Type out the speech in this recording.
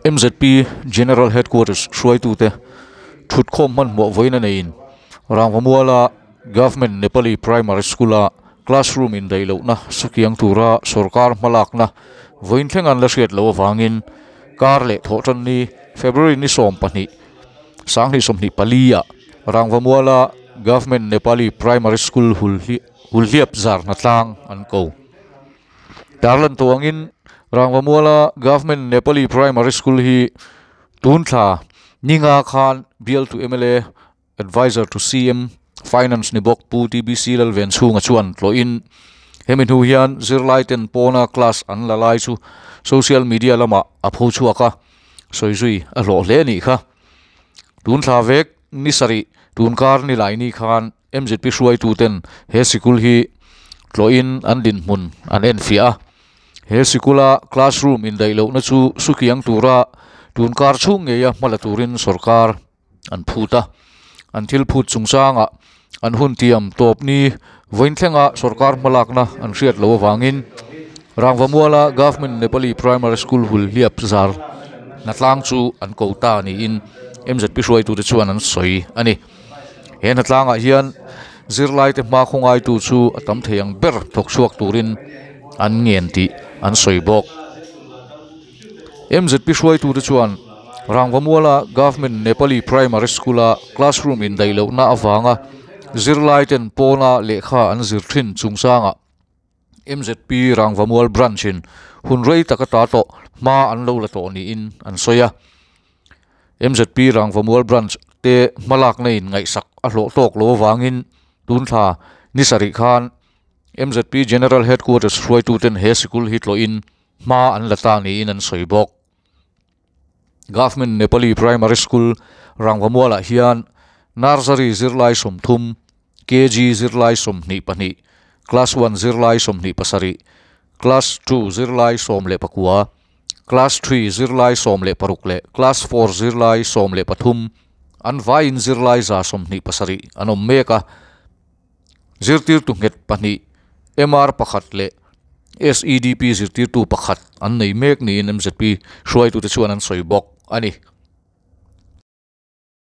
MZP General Headquarters hruaitute thutkhawm hmanhmawh vawiin a neiin Rangvamuala Government Nepali Primary School-a classroom indaih lohna sukiang tura sorkar hmalakna vawiin thleng an la hriat loh avangin kar leh thawhtan ni February ni 12 2024 ah Rangvamuala Government Nepali Primary School hulhliap zarna tlang an ko. Tarlan tawh angin Rangvamuala Government Nepali Primary School hi tun thla ninga khan bialtu mla Adviser to CM, Finance ni bawk Pu TBC Lalvenchhunga chuan tlawhin hemi hnu hian zirlaiten pawna class an la lai chu social media lamah a pho chhuak a, sawi zui a hlawh hle a nih kha. Tun thla vek ni sarih tunkar ni lai ni khan MZP hruaituten he sikul hi tlawhin an dinhmun an enfiah a. He sikula classroom indaih lohna chu sukiang tura tunkar chhung ngeia hma la turin sorkar an phut a, an thil phut chungchangah an hun tiam tawp ni vawiin thlenga sorkar hmalakna an hriat loh avangin Rangvamuala Government Nepali Primary School hul hliap zar hnatlang chu an ko ta niin MZP hruaitute chuan an sawi a ni. He hnatlangah hian zirlaite hma khawngaitu chu a tam thei ang ber thawk chhuak turin an ngen tih an sawi bawk. MZP hruaitute chuan Rangvamuala Government Nepali Primary School-a classroom indaih lohna avanga zirlaiten pawna lehkha an zir thin chungchangah MZP Rangvamual Branch-in hun rei taka ta tawh hma an lo la tawh niin an sawi a. MZP Rangvamual Branch te hmalakna in ngaihsak a hlawh tawk lo avangin tun thla ni sarih khan MZP General Headquarters hruaituten he sikul hi tlawhin hma an la ta niin an sawi bawk. Government Nepali Primary School Rangvamualah hian Nursery zirlai 30, KG zirlai 22, Class 1 zirlai 27, Class 2 zirlai 19, Class 3 zirlai 16 leh Class 4 zirlai 13 an vaiin zirlai 127 an awm mek a. Zirtirtu nghet pahnih, MR pakhat leh SEDP zirtirtu pakhat an nei mek niin MZP hruaitute chuan an sawi bawk a ni.